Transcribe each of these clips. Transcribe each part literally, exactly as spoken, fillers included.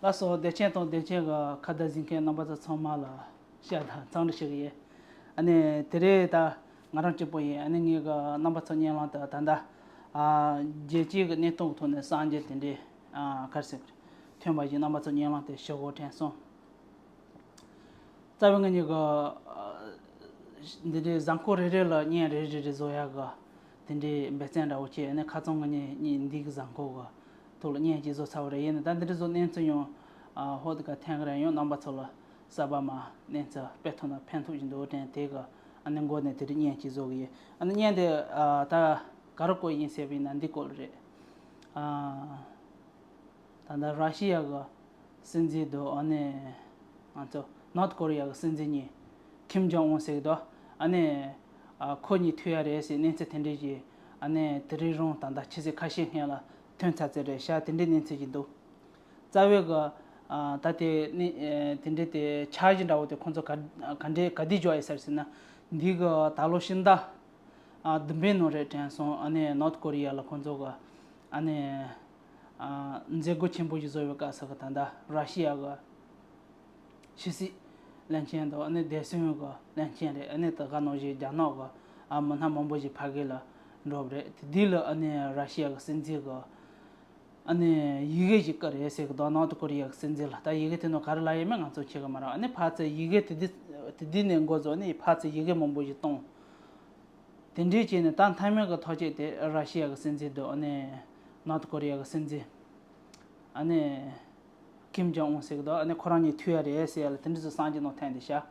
ལགས་སོ། བདེ་ཆེན་དང་བདེ་ཆེན་གྱི་ཁ་བརྡ་གཟིགས་མཁན་རྣམ་པ་ཚོ་ཚང་མ་ལ་ཤ་དང་འཚམས་འདྲི་ཞུ་གི་ཡིན། ཨ་ནི་དེ་རིང་ད་ང་རང་གཅིག་པོ་ཡིན། ཨ་ནི་ངའི་གི་རྣམ་པ་ཚོ་སྙན་ལམ་དུ་ད་ལྟ་ཨ་རྒྱལ་སྤྱིའི་གི་གནས་སྟངས་ཀྱི་ཐོག་ནས་གསར་འགྱུར་དེ་འདྲའི་ཨ་ག་རེ་ཟེར་ཐོན་པ་ཞིག་རྣམ་པ་ཚོ་སྙན་ལམ་དུ་ཞུ་དགོས་དྲན་སོང་། རྩ་བའི་ང་གཉིས་ཀྱི་འདི་འདྲའི་གཟའ་འཁོར་རེ་རེ་ལ་བརྙན་རེ་རེ་རེ་བཟོ་ཡག་གི་དེ་འདྲའི་འབད་བརྩོན་འདྲ་བོ་བྱས་ནས། ཁ་རྩང་ང་གཉིས་གཉིས་འདི་གི་གཟའ་འཁོར་གི་ཐོག་ལ་བརྙན་གཅིག་བཟོ་ཚར་བ་རེད། ཡིན་ནའི་ད་འདི་འདྲ་བཟོ་གནས་ཚུལ་ཡང་ཧོ་དི་ག་ཐེངས་ག་རེ་ཡང་རྣམ་པ་ཚོ་ལ་གསར་པ་མ་གནས་ཚུལ་སྤེལ་ཐུབ་ན་ཕན་ཐོགས་ཀྱི་འདུག་དྲན་དེ་གི་ཨ་ནི་མགོ་ནས་དེ་འདྲའི་བརྙན་གཅིག་བཟོ་གི་ཡིན། ཨ་ནི་བརྙན་དེ་ད་ག་རེ་བཀོད་ཡིན་ཟེར་བ་ཡིན་ན་འདི་བཀོད་ལ་རེད། ད་ལྟ་ར་ཤི་ཡ་གི་སྲིད་འཛིན་དང་ཨ་ནི་ང་ཚོ་ནོར་ཐ་ཀོ་རི་ཡ་གི་སྲིད་འཛིན་གཉིས། ཁིམ་ཇོང་ཨུན་ཟེར་གི་འདུག་ཨ་ནི་ཨ་ཁོ་གཉིས་ཐུག་ཡ་རེད་ཟེར་གནས་ཚུལ་དེ་འདྲས་ཀྱི་ཨ་ནི་དེ་རིང་རང་ད་ལྟ་ཕྱི་ཚེས་ཁ་ཤས་སྔོན་ལ་ཐོན་ཚར་ཚར་རེད་ཤག་དེ་འདྲའི་གནས་ཚུལ་ཅིག་འདུག་རྩ་བའི་གི་ཨ་ད་དེ་ནི་ཨེ་དེ་འདྲའི་དེ་འཆར་གཞི་འདྲ་བོ་དེ་ཁོང་ཚོ་ག་ག་འདྲའི་ག་དུས་འཇོག་ཡོད་ས་རེད་ཟེར་ན། འདི་གི་ད་ལོ་ཕྱི་ཟླ་ཨ་བདུན་པའི་ནང་རེད་དྲན་སོང་། ཨ་ནི་ནོར་ཐ་ཀོ་རི་ཡ་ལ་ཁོང་ཚོ་གི་ཨ་ནི་ཨ་མཛད་སྒོ་ཆེན་པོ་ཞིག་བཟོ་བའི་སྐབས་སུ་གི་ད་ལྟ་ར་ཤི་ཡ་གི་ཕྱི་སྲིད་བློན་ཆེན་དང་ཨ་ནི་བདེ་སྲུང་གི་བློན་ཆེན་རེད། ཨ་ནི་ད་ག་ནང་བཞིན་རྒྱ་ནག་གི་ཨ་མི་སྣ་མང་པོ་ཞིག་ཕ་གི་ལ་འགྲོ་བ་རེད། དེ་དུས་ལ་ཨ་ནི་ར་ཤི་ཡ་གི་སྲིད་འཛིན་གི་ཨ་ནི་ཡི་གེ་ཞིག་བསྐུར་རེད་ཟེར་གི་འདུག་ནོར་ཐ་ཀོ་རི་ཡ་གི་སྲིད་འཛིན་ལ། ད་ཡི་གེ་དེ་ནང་ག་རེ་ལབ་ཡོད་མེད་ང་ཚོ་མཁྱེན་གི་མ་རེད། ཨ་ནི་ཕར་ཚུར་ཡི་གེ་དེ་དུས་དེ་དུས་ནས་འགོ་བཙུགས་ནས་ཕར་ཚུར་ཡི་གེ་མང་པོ་ཞིག་བཏང་། དེ་འདྲས་བྱས་ནས་ད་མཐའ་མའི་གི་ཐག་གཅོད་དེ་ར་ཤི་ཡ་གི་སྲིད་འཛིན་དང་ཨ་ནི་ནོར་ཐ་ཀོ་རི་ཡ་གི་སྲིད་འཛིན་ཨ་ནི་ཁིམ་ཇོང་ཨུན་ཟེར་གི་འདུག་ཨ་ནི་ཁོ་རང་གཉིས་ཐུག་ཡ་རེད་ཟེར་ཡ་ལ་དེ་འདྲས་སུ་གསར་འགྱུར་ནང་ཐོན་བསྡད་ཤག་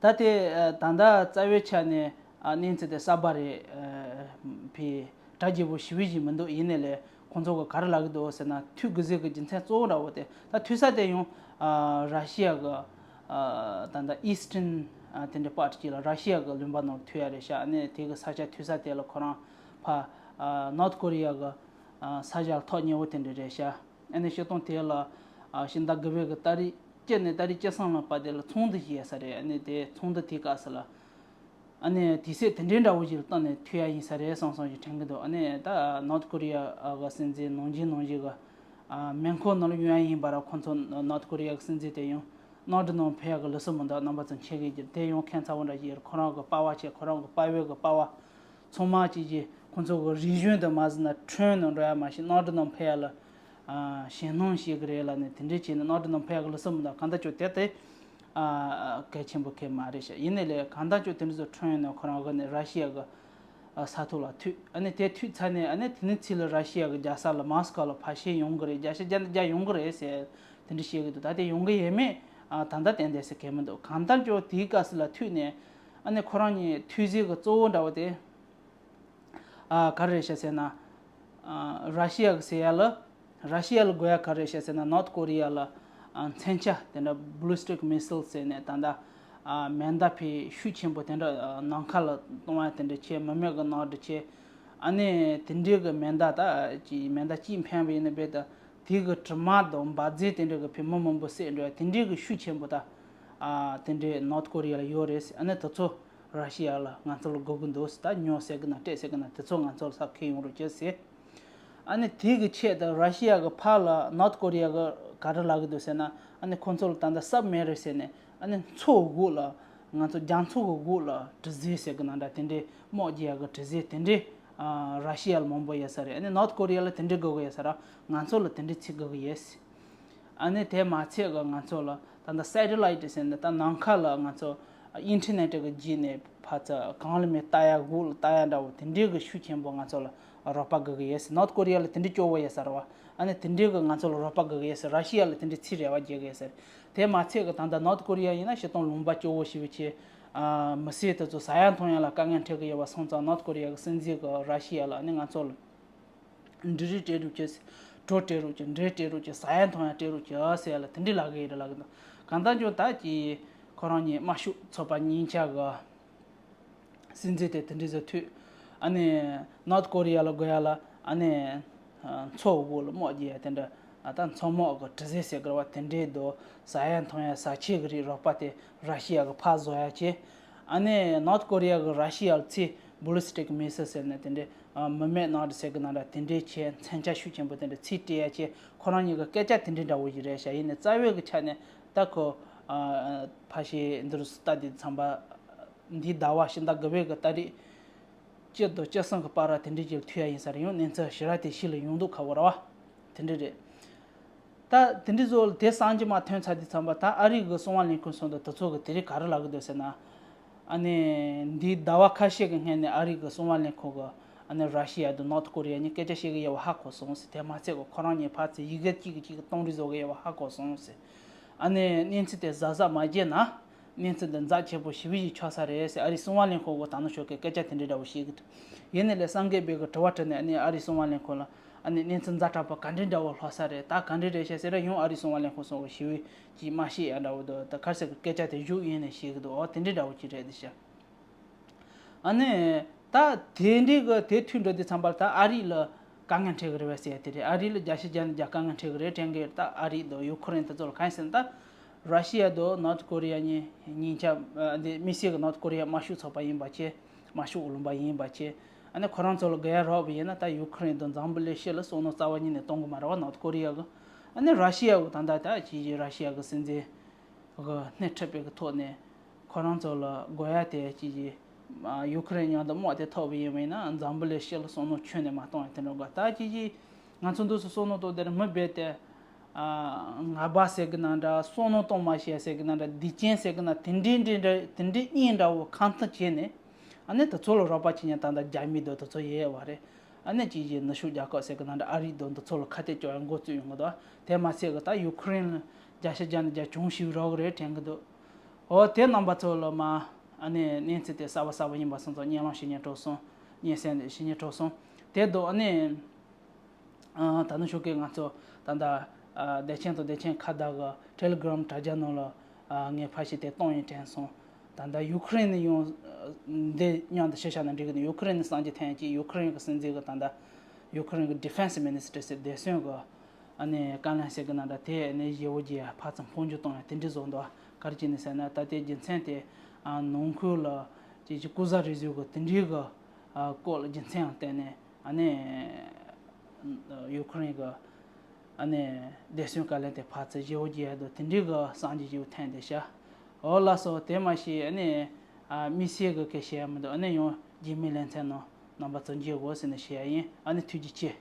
ད་དེ་ད་ལྟ་རྩ་བའི་ཆ་ནས་ཨ་གནས་ཚུལ་དེ་གསར་པ་རེད། ཨ་ཕི་གྲ་རྒྱས་པོ་ཞེ་པོ་ཞིག་མི་འདུག་ཡིན་ནའི་ལས་ཁོང་ཚོ་གི་ག་རེ་ལབ་གི་འདུག་ཟེར་ན། ཐུག་དགོས་ཟེར་གི་རྒྱུ་མཚན་གཙོ་བོ་འདྲ་བོ་དེ། ད་ཐུག་ས་དེ་ཡང་ཨ་ར་ཤི་ཡ་གི་ཨ་ད་ལྟ་ཨི་སི་ཊན་ཨ་དེ་འདྲའི་པར་ཊི་ཅིག་ལ་ར་ཤི་ཡ་གི་ལུང་པ་ནང་ཐུག་ཡ་རེད་ཤག་ཨ་ནི་དེ་གི་ས་ཆ་ཐུག་ས་དེ་ལ་ཁོ་རང་ཕ་ཨ་ནོར་ཐ་ཀོ་རི་ཡ་གི་ཨ་ས་ཆ་ལ་ཐོག་ཉེ་བོ་དེ་འདྲ་རེད་ཤག་ཨ་ནི་སྤྱིར་བཏང་དེ་ལ་ཨ་ཕྱི་ཟླ་དགུ་པའི་གི་ཏ་རིག་བཅུ་ནས་ཏ་རིག་བཅུ་གསུམ་ལ་བར་དེ་ལ་ཚོགས་འདུ་ཞིག་ཡོད་ས་རེད། ཨ་ནི་དེ་ཚོགས་འདུ་དེའི་སྐབས་སུ་ལ་ཨ་ནི་དུས་ཚོད་དེ་འདྲའི་འདྲ་བོ་ཞིག་ལ་བཏང་ནས་ཐུག་ཡ་ཡིན་ས་རེད་བསམ་བསམ་ཞིག་དྲན་གི་འདུག་ཨ་ནི་ད་ནོར་ཐ་ཀོ་རི་ཡ་གི་སྲིད་འཛིན་ནང་བཞིན་ནང་བཞིན་གི་ཨ་མེ་འཁོར་ནང་ལ་ཡོང་ཡ་ཡིན་པ་ར། ཁོང་ཚོ་ནོར་ཐ་ཀོ་རི་ཡ་གི་སྲིད་འཛིན་དེ་ཡང་ནོར་འདྲ་ནང་ཕེབས་ཡ་གི་ལུགས་སྲོལ་མི་འདུག་རྣམ་པ་ཚོ་མཁྱེན་གི་ཡིན། དེ་ཡང་ཁྱད་མཚར་པོ་འདྲ་ཞིག་ཡོད་རེད། ཁོ་རང་གི་པ་ཕ་བྱས་ཁོ་རང་གི་པ་ཕའི་གི་པ་ཕ་ཚང་མ་གཅིག་གིས་ཁོང་ཚོ་གི་རིག་གཞུང་དུ་མ་ཟིན་ན་ཁྲོན་ནང་འགྲོ་ཡ་མ་ཤེས། ནོར་འདྲ་ནང་ཕེབས་ཡ་ལ་ཨ་ཞེད་སྣང་བྱེད་གི་རེད་ལབ་ནས་དེ་འདྲས་བྱས་ནས་ནོར་འདྲ་ནང་ཕེབས་ཡ་གི་ལུགས་སྲོལ་མི་འདུག་གང་ལྟར་ཅོ་དེ་དེ་ཨ་གལ་ཆེན་པོ་གལ་མ་རེད་ཤག་ཡིན་ནའི་ལས་གང་ལྟར་ཅོ་དེ་འདྲ་ཚོ་ཁྲོན་ནས་ཁོ་རང་གི་ནས་ར་ཤི་ཡ་གི་ཨ་ས་ཐོག་ལ་ཐུག་ཨ་ནི་དེ་ཐུག་ཚར་ནས་ཨ་ནི་དེ་ནས་ཚུར་ལ་ར་ཤི་ཡ་གི་རྒྱལ་ས་ལ་མོ་སི་ཀོ་ལ་ཕར་ཕྱིན་ཡོང་གི་རེད། རྒྱལ་ས་རྒྱ་ནས་རྒྱ་ཡོང་གི་རེད་ཟེར་དེ་འདྲ་བཤད་གི་འདུག་ད་དེ་ཡོང་གི་ཡོད་མེད་ཨ་ད་ལྟ་ཏན་ཏན་ཟེར་གི་མི་འདུག་གང་ལྟར་ཅོ་དེའི་སྐབས་སུ་ལ་ཐུག་ནས་ཨ་ནི་ཁོ་རང་གཉིས་ཐུག་ཟིན་གི་གཙོ་བོ་འདྲ་བོ་དེ། ཨ་ག་རེ་རེད་ཤག་ཟེར་ན། ཨ་ར་ཤི་ཡ་གི་ཟེར་ཡ་ལ། ར་ཤི་ཡ་ལ་དགོས་ཡ་ག་རེ་རེད་ཤག་ཟེར་ན། ནོར་ཐ་ཀོ་རི་ཡ་ལ་ཨ་མཚོན་ཆ་དེ་འདྲ་ballistic missile ཟེར་ནས་ད་ལྟ་ཨ་མེ་མདའ་ཕར་ཤུགས་ཆེན་པོ་དེ་འདྲ་ཨ་ནམ་མཁའ་ལ་གཏོང་ཡ་དེ་འདྲ་བྱས། མི་མེད་གི་ནོར་འདྲ་བྱས། ཨ་ནི་དེ་འདྲའི་གི་མེ་མདའ་ད་ཅིག་མེ་མདའ་གཅིག་འཕེན་པ་ཡིན་ན་རྦད་དེ་དེ་གི་གྲིབ་མ་དང་འབར་རྫས་དེ་འདྲ་གི་ཕར་མི་མང་པོ་བསད་འགྲོ་ཡ་དེ་འདྲའི་གི་ཤུགས་ཆེན་པོ་ད་ཨ་དེ་འདྲའི་ནོར་ཐ་ཀོ་རི་ཡ་ལ་ཡོད་རེད། ཨ་ནི་དེ་ཚོ་ར་ཤི་ཡ་ལ་ང་ཚོ་ལ་དགོས་ཀྱི་འདུག་ད་ཉོ་ཟེར་གི་ན་སྤྲད་ཟེར་གི་ན་དེ་ཚོ་ང་ཚོ་ལ་ས་ཁེལ་ཡོང་རོགས་བྱེད་ཟེར། ཨ་ནི་དེ་གི་ཆེད་དུ་ར་ཤི་ཡ་གི་ཕར་ལ་ནོར་ཐ་ཀོ་རི་ཡ་གི་ག་རེ་ལབ་ཀྱི་འདུག་ཟེར་ན། ཨ་ནི་ཁོང་ཚོ་ལ་ད་ལྟ་སབ་མེ་རིན་ཟེར་ནས་ཨ་ནི་མཚོ་འོག་ལ་ང་ཚོ་རྒྱ་མཚོ་གི་འོག་ལ་གྲུ་གཟིངས་ཟེར་གི་ན་འདྲ་དེ་འདྲའི་དམག་རྒྱག་ཡ་གི་གྲུ་གཟིངས་དེ་འདྲའི་ཨ་ར་ཤི་ཡ་ལ་མང་པོ་ཡོད་ས་རེད། ཨ་ནི་ནོར་ཐ་ཀོ་རི་ཡ་ལ་དེ་འདྲའི་དགོས་ཀྱི་ཡོད་ས་ར། ང་ཚོ་ལ་དེ་འདྲའི་ཚིག་དགོས་ཀྱི་ཡོད། ཨ་ནི་དེ་མ་ཚད་གི་ང་ཚོ་ལ་ད་ལྟ་སེ་ཊི་ལའིཊ་ཟེར་ནས་ད་ནམ་མཁའ་ལ་ང་ཚོ་ཨིན་ཊར་ནེཊ་གི་བརྒྱུད་ནས་ཕར་ཚུར་གང་ལ་མེད་ལྟ་ཡ་གུ་ལ་ལྟ་ཡ་འདྲ་བོ་དེ་འདྲའི་གི་ཤུགས་ཆེན་པོ་ང་ཚོ་ལ་རོགས་པ་དགོས་ཀྱི་ཡོད་ཟེར། ནོར་ཐ་ཀོ་རི་ཡ་ལ་དེ་འདྲའི་སྐྱོ་བོ་ཡོད་ས་རེད་བ། ཨ་ནི་དེ་འདྲའི་གི་ང་ཚོ་ལ་རོགས་པ་དགོས་ཀྱི་ཡོད་ཟེར། ར་ཤི་ཡ་ལ་དེ་འདྲའི་ཚིག་རེ་བ་རྒྱག་གི་ཡོད་ཟེར། དེ་མ་ཚད་གི་ད་ལྟ་ནོར་ཐ་ཀོ་རི་ཡ་ཡིན་ན་སྤྱིར་བཏང་ལུང་པ་སྐྱོ་བོ་ཞེ་པོ་ཆེ། ཨ་མི་སེར་དེ་ཚོ་ཟ་ཡ་འཐུང་ཡ་ལ་དཀའ་ངལ་འཕྲད་ཀྱི་ཡོད་པ་སོང་ཙང་ནོར་ཐ་ཀོ་རི་ཡ་གི་སྲིད་འཛིན་གི་ར་ཤི་ཡ་ལ་ཨ་ནི་ང་ཚོ་ལ། འབྲུ་རིགས་སྤྲད་རོགས་བྱེད། གྲོ་སྤྲད་རོགས་བྱེད། འབྲས་སྤྲད་རོགས་བྱེད། ཟ་ཡ་འཐུང་ཡ་སྤྲད་རོགས་བྱེད་ཟེར་ཡ་ལ་དེ་འདྲས་ལབ་ཀྱི་ཡོད་རེད་ལབ་ཀྱི་འདུག་གང་ལྟར་ཀྱང་ད་ཀྱི་ཁོ་རང་གཉིས་དམར་ཤོག་ཚོགས་པ་གཉིས་ཆ་གི་སྲིད་འཛིན་དེ་དེ་འདྲས་ཟེར་ཐུག་ཨ་ནི་ནོར་ཐ་ཀོ་རི་ཡ་ལ་དགོས་ཡ་ལ་ཨ་ནི་མཚོ་འོག་ལ་དམག་རྒྱག་ཡ་དེ་འདྲ། ཨ་ད་མཚོ་དམག་གི་གྲུ་གཟིངས་ཟེར་དགོས་རེད་བ། དེ་འདྲས་འདུག་ཟ་ཡ་འཐུང་ཡ་ཟ་ཆས་ཀྱི་རིགས་རོགས་པ་དེ་ར་ཤི་ཡ་གི་ཕར་བཟོ་ཡ་བྱས། ཨ་ནི་ནོར་ཐ་ཀོ་རི་ཡ་གི་ར་ཤི་ཡ་ལ་ཚུར་ballistic missile ཟེར་ནས་དེ་འདྲས། མི་མེད་ནང་དུ་ཟེར་གི་ནང་འདྲ་དེ་འདྲའི་ཆེ་མཚོན་ཆ་ཤུགས་ཆེན་པོ་དེ་འདྲ་ཚིག་སྤྲད་ཡ་ཆེ་ཁོ་རང་གཉིས་ཀྱི་སྐད་ཆ་དེ་འདྲའི་འདྲ་བོ་ཞིག་རེད་ཤག་ཡིན་ནའི་རྩ་བའི་གི་ཆ་ནས་ད་ཁོ་ཕ་ཤི་འདིར་སུ་ལྟ་དེ་ཚང་པ་འདིའི་ཟླ་བ་ཕྱི་ཟླ་དགུ་པའི་གི་ཏ་རིག་སྤྱི་དང་སྤྱི་གསུམ་གྱི་བར་ར་དེ་འདྲའི་ཅིག་ལ་ཐུག་ཡ་ཡིན་ས་རེད། ཡང་གནས་ཚུལ་ཞེ་དྲག་དེ་ཕྱི་ལ་ཡོང་འདུག་ཁ་བོ་ར་བ། དེ་འདྲ་རེད། ད་དེ་འདྲའི་བཟོ་དེ་སང་རྒྱ་མ་ཐོན་ཚར་དུས་ཙམ་པ་ད་ཨ་རི་གི་གསང་བ་ལྷན་ཁང་སོང་དུ་དེ་ཚོ་གི་དེ་རིགས་ག་རེ་ལབ་གི་འདུག་ཟེར་ན། ཨ་ནི་འདིའི་ཟླ་བ་ཁ་ཤས་ཀྱི་སྔོན་ནས་ཨ་རི་གི་གསང་བ་ལྷན་ཁང་གི་ཨ་ནི་ར་ཤི་ཡ་དང་ནོར་ཐ་ཀོ་རི་ཡ་གཉིས་སྐད་ཆ་བཤད་གི་ཡོད་པ་ཧ་གོ་སོང་ཟེར། དེ་མ་ཚད་གི་ཁོ་རང་གཉིས་ཕར་ཚུར་ཡི་གེ་གཅིག་གིས་གཅིག་གི་གཏོང་རེས་བཟོ་གི་ཡོད་པ་ཧ་གོ་སོང་ཟེར། ཨ་ནི་གནས་ཚུལ་དེ་གཟབ་གཟབ་མ་བྱས་ན། གནས་ཚུལ་འདི་འཛག་ཆེན་པོ་ཞེ་པོ་ཞིག་ཆགས་ས་རེད་ཟེར་ཨ་རིའི་གསང་བ་ལྷན་ཁང་གིས་ད་ནང་ཞོགས་ཀས་སྐད་ཆ་དེ་འདྲའི་འདྲ་བོ་བཤད་ཀྱི་འདུག་ཡིན་ནའི་ལས་སངས་རྒྱས་པའི་གི་དྲི་བ་དྲིས་ནས་ཨ་ནི་ཨ་རིའི་གསང་བ་ལྷན་ཁང་ལ་ཨ་ནི་གནས་ཚུལ་ཛ་དྲག་པོ་ག་འདྲའི་འདྲ་བོ་ལྷག་ས་རེད། ད་ག་འདྲའི་རེད་ཤག་ཟེར་ར་ཡང་ཨ་རིའི་གསང་བ་ལྷན་ཁང་སོགས་ཀྱིས་ཞེ་པོ་ཅིག་མ་བཤད་ཡ་འདྲ་བོ་འདུག་ད་ག་རེ་ཟེར་གི་སྐད་ཆ་དེ་བཞུགས་ཡིན་ནས་བཤད་ཀྱི་འདུག་འོ་དེ་འདྲའི་འདྲ་བོ་ཅིག་རེད་འདི་ཤག་ཨ་ནི། ད་དེ་འདྲའི་གི་དེ་ཐུག་འགྲོ་དུས་ཙམ་པར་ད་ཨ་རི་ལ་དཀའ་ངལ་འཕྲད་གི་རེད་པས་ཟེར་ཡ་དེ་རེད། ཨ་རི་ལ་བརྒྱ་ཆ་བརྒྱ་ནས་བརྒྱ་དཀའ་ངལ་འཕྲད་གི་རེད་དྲན་གི་ད་ཨ་རི་དང་ཡུ་ཁུ་རེན་དེ་ཚོ་ལ་གང་ཡིན་ཟེར་ན་ད་ར་ཤི་ཡ་དང་ནོར་ཐ་ཀོ་རི་ཡ་གཉིས་ཉིན་ཆ་འདི་དམིགས་བསལ་གི་ནོར་ཐ་ཀོ་རི་ཡ་དམར་ཤོག་ཚོགས་པ་ཡིན་པ་བྱས། དམར་ཤོག་ཨོ་ལུང་པ་ཡིན་པ་བྱས། ཨ་ནི་ཁོ་རང་ཚོ་ལ་དགོས་ཡ་རག་པ་ཡིན་ན་ད་ཡུ་ཁུ་རེན་དང་འཛམ་བུ་གླིང་སྤྱི་ལ་བསམ་མནོ་རྩ་བ་ཉིད་ནས་གཏོང་གི་མ་རེད་པ་ནོར་ཐ་ཀོ་རི་ཡ་གི། ཨ་ནི་ར་ཤི་ཡ་གི་ད་ད་ད་ཅི་ཅི་ར་ཤི་ཡ་གི་སྲིད་འཛིན། གི་སྣེ་ཁྲིད་པའི་གི་ཐོག་ནས་ཁོ་རང་ཚོ་ལ་དགོས་ཡ་དེ་ཅི་ཅི་ཡུ་ཁུ་རེན་མཉམ་དུ་དམག་དེ་ཐུག་པ་ཡིན་པ་ཡིན་ན་འཛམ་བུ་གླིང་སྤྱི་ལ་བསམ་མནོ་ཁྱོན་ནས་མ་གཏོང་ཡ་དེ་འདྲ་དགོས། ད་ཅི་ཅི་ང་ཚོ་འདུག་སེ་བསམ་མནོ་གཏོང་དེར་མི་རྦད་དེ་ང་རྦད་ཟེར་གི་ན་འདྲ་བསམ་མནོ་གཏོང་མ་ཤེས་ཟེར་གི་ན་འདྲ་སྡིག་ཅན་ཟེར་གི་ན་དེ་འདྲའི་འདྲ་འདྲ་དེ་འདྲའི་གཉིས་འདྲ་བོ་ཁ་མཐུན་བྱས་ནས་ཨ་ནི་དེ་ཚོ་ལ་རོགས་པ་བྱེད་མཁན་ད་ལྟ་རྒྱ་མི་དང་དེ་ཚོ་ཡོད་པ་རེད། ཨ་ནི་ཅི་ཅི་ནུབ་ཕྱོགས་རྒྱལ་ཁབ་ཟེར་གི་ན་འདྲ་ཨ་རི་དང་འདི་ཚོ་ལ་ཁ་གཏད་གཅོག་ཡ་འགོ་བཙུགས་ཡོང་གི་འདུག་དེ་མ་ཚད་གི་ད་ཡུ་ཁུ་རེན་ལ་བརྒྱ་ཆ་བརྒྱ་ནས་བརྒྱ་གྱོང་ཞིག་རག་གི་རེད་དྲན་གི་འདུག་འོ་དེ་རྣམ་པ་ཚོ་ལ་མ་ཨ་ནི་གནས་ཚུལ་དེ་གསར་པ་གསར་པ་ཡིན་པ་སོང་ཙང་སྙན་ལམ་ཞུ་སྙིང་བྲོ་སོང་། སྙན་སེང་དེ་ཞུ་སྙིང་བྲོ་སོང་། དེ་དུ་ཨ་ནི་ད་ནི་ཞོགས་ཀས་ང་ཚོ་ད་ལྟ་བདེ་ཆེན་དང་བདེ་ཆེན་ཁ་བརྡ་གི་ཊེ་ལི་གྷི་རམ་དྲ་རྒྱ་ནང་ལ་ངས་ཕར་ཞིག་དེ་གཏོང་ཡིན་དྲན་སོང་། ད་ལྟ་ཡུ་ཁུ་རེན་ནས་ཡང་འདི་མཉམ་དུ་ཕྱི་ཤ་ན་འགྲིག་གི་འདུག་ཡུ་ཁུ་རེན་ནས་གསར་འགྱུར་ཐོན་ཡ་གཅིག་ཡུ་ཁུ་རེན་གྱི་སྲིད་འཛིན་གྱི་ད་ལྟ་ཡུ་ཁུ་རེན་གྱི་ཌི་ཕེན་སི་མི་ནི་སི་ཊར་ཟེར་བདེ་སྲུང་གི་ཨ་ནི་བཀའ་བློན་ཟེར་གི་ན་འདྲ་དེ་ཨ་ནི་ཞེ་བོ་རྒྱས་ཕར་ཚུར་འཕོ་འགྱུར་གཏོང་ཡ་དེ་འདྲ་བཟོ་འདུག་ག་རེ་བྱས་ནས་ཟེར་ན་ད་ལྟའི་རྒྱུ་མཚན་དེ་ནང་ཁུལ་ལ་ཅིག་ཅིག་ལྐོག་ཟ་རེས་གཟོད་གི་དེ་འདྲའི་གི་སྐོར་ལ་རྒྱུ་མཚན་ཡང་བསྟན་ནས་ཨ་ནི་ཡུ་ཁུ་རེན་གི་ཨ་ནི་བདེ་སྲུང་བཀའ་བློན་དེ་ཕར་ཚུར་ཞེ་བོ་རྒྱས་འདུག་དེ་འདྲའི་གི་གསར་འགྱུར་ཞིག་ཐོན་བསྡད་ཤག་འོ་ལགས་སོ། དེ་མ་ཤེས་ཨ་ནི་ཨ་དམིགས་བསལ་གི་སྐད་བཤད་ཡ་མི་འདུག་ཨ་ནི་ཡང་རྗེས་མའི་ལེ་ཚན་ནང་རྣམ་པ་ཚོ་མཇལ་དགོས་ཟེར་ནས་བཤད་ཡ་ཡིན། ཨ་ནི་ཐུགས་རྗེ་ཆེ།